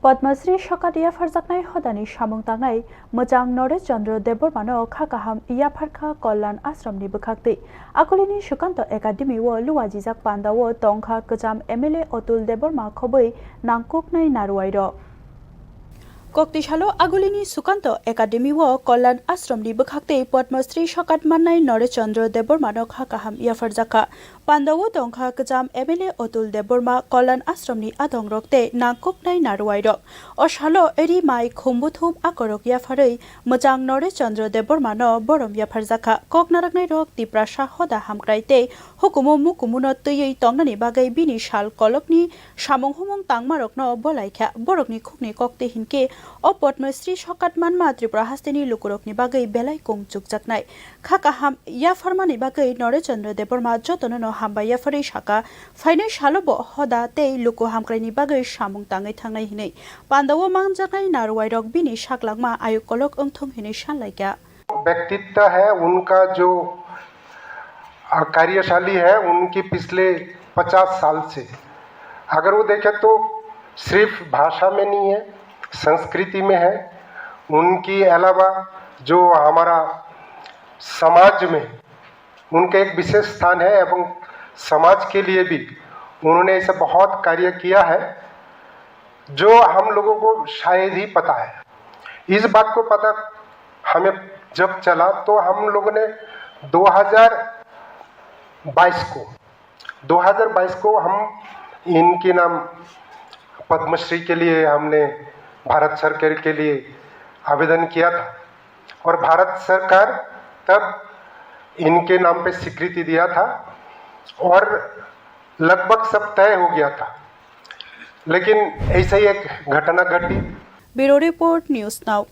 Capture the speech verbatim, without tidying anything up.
Padma Shri sokat yapharjaknai hodani samung tangnai mwchang Noresh Chandra Debbarmano kha kaham yapharkha Kalyan Ashramni bwkhaktwi. Akulini Sukanto Academy o luajijak pandao tongkha kwcham M L A Atul Debbarma khobwi nangkuknai narwuairok. Koktisalo agulini Sukanto Academy o Kalyan Ashramni bwkhaktwi Padma Shri sokat mannai Noresh Chandra Debbarmano kha kaham yapharjakha. Pandao tongkha kwcham M L A Atul Debbarma, Kalyan Ashramni adongrok tei nangkuknai narwuairok. O salo eri mai khumbuthum akorok yapharwi mwchang Noresh Chandra Debbarmano borom yapharjakha. Kok naraknairok Tiprasa hoda hamkrai tei hukumu mukumuno twiwi tongnani bagwi bini sal kolokni samung humung tangmarokno bolaikha. Borokni khukni koktwi hinkhe o Padma Shri sokat manma Tripura hasteni lukurokni bagwi belai kung chukjaknai. Kha kaham yapharmani bagwi Noresh Chandra Debbarma jotono no hambai yapharwi saka, phainai salo bo hoda tei luku hamkraini bagwi samung tangwi thangnai hinwi. Pandao mangjaknai narwuairok bini saklangma ayuk kolok wngthung hinwi sanlaikha. व्यक्तित्व है उनका, जो कार्यशाली है उनकी पिछले पचास साल से, अगर वो देखें तो सिर्फ भाषा में नहीं है, संस्कृति में है। उनकी अलावा जो हमारा समाज में उनका एक विशेष स्थान है एवं समाज के लिए भी उन्होंने ऐसा बहुत कार्य किया है जो हम लोगों को शायद ही पता है। इस बात को पता हमें जब चला तो हम लोगों ने दो हज़ार बाईस को, दो हज़ार बाईस को हम इनके नाम पद्मश्री के लिए हमने भारत सरकार के लिए आवेदन किया था और भारत सरकार तब इनके नाम पे स्वीकृति दिया था और लगभग सब तय हो गया था, लेकिन ऐसा ही एक घटना घटी। Bureau Report, News Now.